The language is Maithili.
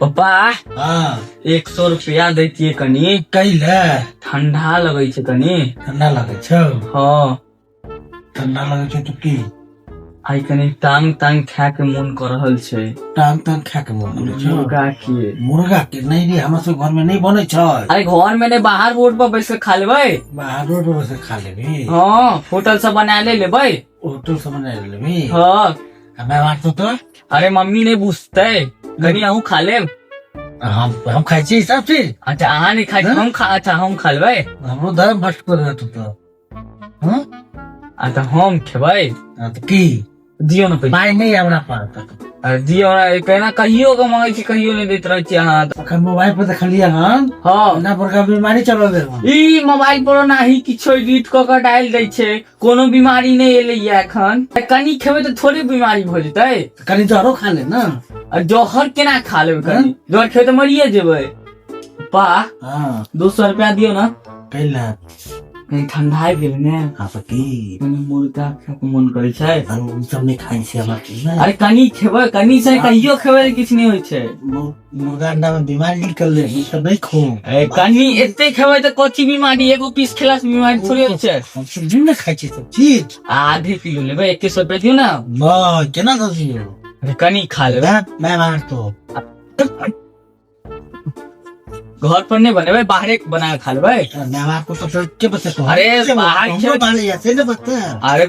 पप्पा। हाँ। 100 रुपया दैतियै कनी। कैले? ठंडा लगै छै कनी। ठंडा लगै छौ? हाँ। ठंडा लगै छै तऽ की? आइ कनी टांग तांग खाय के मोन कर रहल छै। टांग तांग खाय के मोन करै छौ? मुर्गा के। मुर्गा के नहि रे, हमरा सब घर में नहि बनै छै। अरे घर में नहीं, बाहर रोड पर बैस के खा लेबै। बाहर रोड पर बैस के खा लेबी? हाँ, होटल से बना ले लेबै। होटल से बना लेबी? हाँ। हमे बात तो अरे मम्मी नहीं बुझतै, कनी अहूँ खा लेब। हम खाइ छी सब चीज। अच्छा, अहाँ नहीं खाइ छी, हम खा, अच्छा हम खा लेबै। हमरो धर्म भ्रष्ट कर तू तो। हाँ? अच्छा हम खेबै। हाँ, तऽ की? दियौ ने पैसा। पाइ नहि हमरा पास। अरे दियौ ने, केना कहियो के मांगै छी, कहियो नहि दैत रहै छी अहाँ। अखन मोबाइल पर देखलियै हन। हाँ। एना बड़का बीमारी चलल हन। ई मोबाइल पर ओनाही किछो एडिट कऽ के डालि दै छै, कोनो बीमारी नहि एलैया एखन। कनी खेबै तऽ थोड़े बीमारी भऽ जेतै। कनी जहरो खा ले ने। आ जहर केना खा लेबै? कनी जहर खेबै तऽ मरिए जेबै पा। हाँ। 200 रुपया दियौ ने। कैला? कनी ठंडा गेल ने। हाँ तऽ की? कनी मुर्गा खाय के मन करै छै। अरे ओ सब नहि खाइ छै हमरा की ने। अरे कनी खेबै, कनी से कहियो खेबै तऽ किछु नहि होइ छै। मुर्गा अंडा में बीमारी निकल रहे, ई सब नहीं खो। ए, कनी एते खेबै तऽ कथी बीमारी? एगो पीस खेला से बीमारी थोड़े होइ छै। हम सब नहीं खाइ छी सब चीज। आधे किलो लेबै, 21 रुपया दियौ ने। नहीं, केना दऽ दियौ? अरे कनी खा लेबै। मैं मार तो घर पर नहीं बनेबै, बाहरे बना के खा लेबै। मैं मार को सबसे के बच्चे तो अरे बाहर हमरो बाहर या से ने बच्चे। अरे